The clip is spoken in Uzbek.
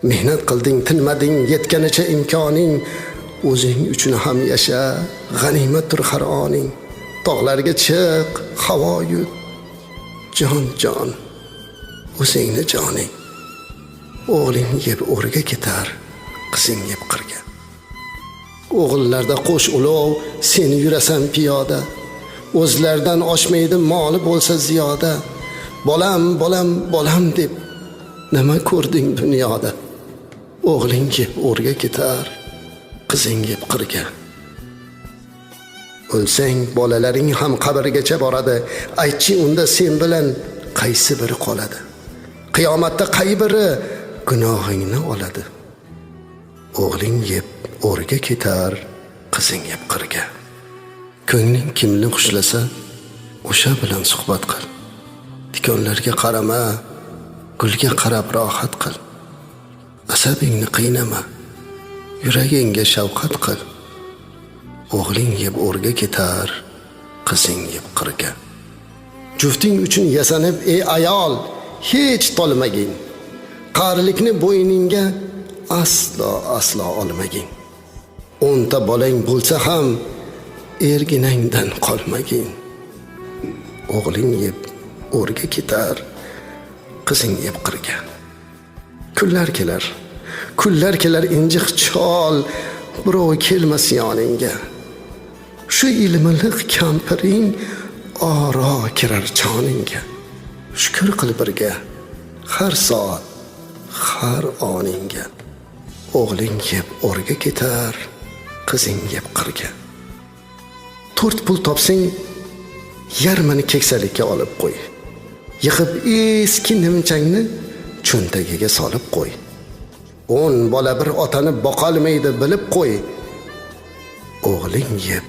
Mehnat qilding, tinmading, yetganicha imkoning. O'zing uchun ham yasha, g'animatdir har oning. Tog'larga chiq, havo yut, jon jon, o'zingni joning. O'g'ling yeb o'rga ketar, qizing yeb qirga. O'g'illarda qo'sh ulov, sen yurasan piyoda. O'zlaridan oshmaydi moli bo'lsa ziyoda. Bolam, bolam, bolam deb nima ko'rding dunyoda? O'g'ling yeb o'rga ketar, qizing yeb qirga. O'lsang bolalaring ham qabrgacha boradi. Aytchi, unda sen bilan qaysi biri qoladi? Qiyomatda qay biri gunohingni oladi? O'g'ling yeb o'rga ketar, qizing yeb qirga. Ko'ngling kimni xushlasa, o'sha bilan suhbat qil. Tikonlarga qarama, gulga qarab rohat qil. Asabingni qiynama, yuragingga shafqat qil. O'g'ling yeb o'rga ketar, qizing yeb qirga. Jufting uchun yasanib, ey ayol, hech tolmagin. Qarilikni bo'yningga aslo aslo olmagin. 10 ta bolang bo'lsa ham erginangdan qolmagin. O'g'ling yeb o'rga ketar, qizing yeb qirga. Kunlar kelar, kunlar kelar, injiq chol, birov kelmas yoningga. Shu ilmiliq kampiring oro kirar choningga. Shukur qil birga har soat, har oningga. O'g'ling yeb o'rga ketar, qizing yeb qirga. 4 pul topsang, yarmini keksalikka olib qo'y. Yig'ib eski nimchangni cho'ntagiga solib qo'y. 10 bola bir otani boqolmaydi, bilib qo'y. O'g'ling yeb